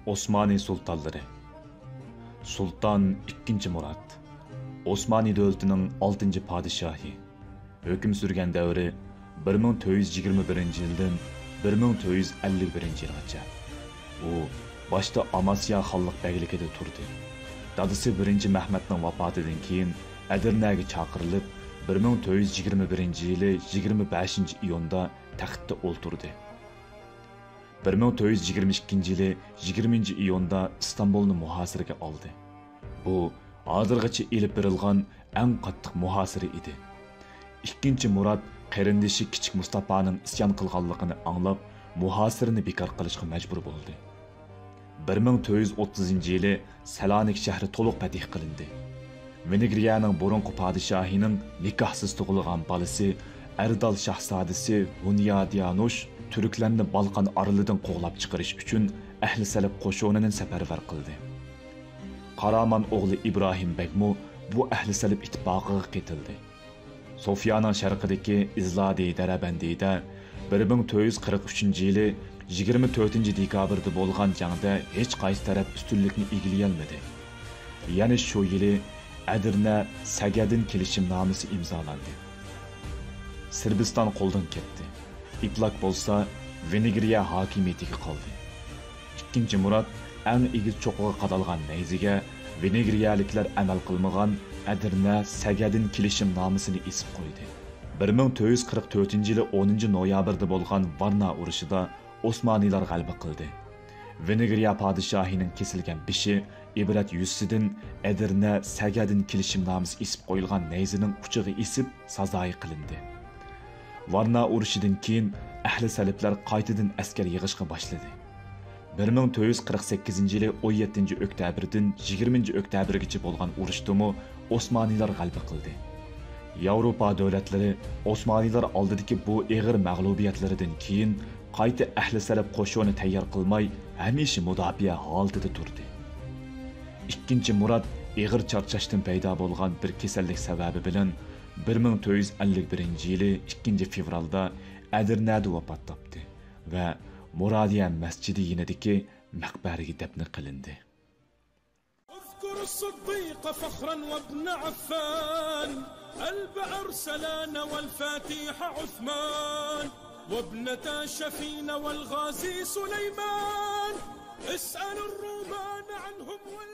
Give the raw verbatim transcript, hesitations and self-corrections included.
ئوسمانى سۇلتانلىرى. سۇلتان ئىككىنچى مۇرات، ئوسمانى دۆلىتىنىڭ ئالتىنچى پادىشاھى. ھۆكۈم سۈرگەن دەۋرى بىر مىڭ تۆت يۈز يىگىرمە بىرىنچى يىلدىن بىر مىڭ تۆت يۈز ئەللىك بىرىنچى يىلغىچە. ئۇ باشتا ئاماسىيا خانلىق بەگلىكىدە تۇردى. دادىسى بىرىنچى مەھمەتنىڭ ۋاپاتىدىن كېيىن ئەدىرنەگە چاقىرىلىپ، بىر مىڭ تۆت يۈز يىگىرمە بىرىنچى يىلى يىگىرمە بەشىنچى ئىيۇندا تەختتە ئولتۇردى. بىر مىڭ تۆت يۈز يىگىرمە ئىككىنچى يىلى يىگىرمىنچى ئىيۇندا ئىستانبۇلنى مۇھاسىرىگە ئالدى. بۇ ھازىرغىچە ئېلىپ بېرىلغان ئەڭ قاتتىق مۇھاسىرە ئىدى. ئىككىنچى مۇرات قېرىندىشى كىچىك مۇستاپانىڭ ئىسيان قىلغانلىقىنى ئاڭلاپ، مۇھاسىرىنى بىكار قىلىشقا مەجبۇر بولدى. بىر مىڭ تۆت يۈز ئوتتۇزىنچى يىلى سالانىك شەھىرى تولۇق پەتھ قىلىندى. ۋېنگرىيەنىڭ بۇرۇنقى پادىشاھىنىڭ نىكاھسىز تۇغۇلغان بالىسى ئەردال شاھزادىسى ھۇنيادىيانۇش تۈركلەرنى بالقان ئارىلىدىن قوغلاپ چىقىرىش ئۈچۈن ئەھلى سەلىپ قوشۇنىنى سەپەرۋەر قىلدى. قارامان ئوغلى ئىبراھىم بەگمۇ بۇ ئەھلى سەلىپ ئىتتىپاقىغا قېتىلدى. سوفيانىڭ شەرقىدىكى ئىزلادى دەرەبەندىدە بىر مىڭ تۆت يۈز قىرىق ئۈچىنچى يىلى يىگىرمە تۆتىنچى دېكابىردا بولغان جەڭدە ھېچقايسى تەرەپ ئۈستۈنلۈكنى ئىگىلىيەلمىدى. يەنە شۇ يىلى ئەدىرنە سەگەدىن كېلىشىمنامىسى ئىمزالاندى. سىربىستان قولدىن كەتتى. ئىپلاك بولسا ۋېنگرىيە ھاكىمىيىتىگە قالدى. ئىككىنچى مۇرات ئەڭ ئېگىز چوققىغا قادالغان نەيزىگە ۋېنگرىيەلىكلەر ئەمەل قىلمىغان ئەدىرنە سەگەدىن كېلىشىمنامىسىنى ئېسىپ قويدى. بىر مىڭ تۆت يۈز قىرىق تۆتىنچى يىلى ئونىنچى نويابىردا بولغان ۋارنا ئۇرۇشىدا ئوسمانىيلار غەلىبە قىلدى. ۋېنگرىيە پادىشاھىنىڭ كېسىلگەن بېشى ئىبرەت يۈزىسىدىن ئەدىرنە سەگەدىن كېلىشىمنامىسى ئېسىپ قويۇلغان نەيزىنىڭ ئۇچىغا ئېسىپ سازايى قىلىندى. ۋارنا ئۇرۇشىدىن كېيىن ئەھلى سەلىپلەر قايتىدىن ئەسكەر يىغىشقا باشلىدى. بىر مىڭ تۆت يۈز قىرىق سەككىزىنچى يىلى ئون يەتتىنچى ئۆكتەبىردىن يىگىرمىنچى ئۆكتەبىرگىچە بولغان ئۇرۇشتىمۇ ئوسمانىيلار غەلىبە قىلدى. ياۋروپا دۆلەتلىرى ئوسمانىيلار ئالدىدىكى بۇ ئېغىر مەغلۇبىيەتلىرىدىن كېيىن قايتا ئەھلى سەلىپ قوشۇنى تەييار قىلماي، ھەمىشە مۇداپىئە ھالىتىدە تۇردى. ئىككىنچى مۇرات ئېغىر چارچاشتىن پەيدا بولغان بىر كېسەللىك سەۋەبى بىلەن بىر مىڭ تۆت يۈز ئەللىك بىرىنچى يىلى ئىككىنچى فېۋرالدا ئەدىرنەدە ۋاپات تاپتى ۋە مۇرادىيە مەسچىتى يېنىدىكى مەقبەرىگە دەپنە قىلىندى. اذكر الصديق فخرا وابن عفان، البئر سلان والفاتح عثمان، وابنتا شفين والغازي سليمان، اسأل الرومان عنهم.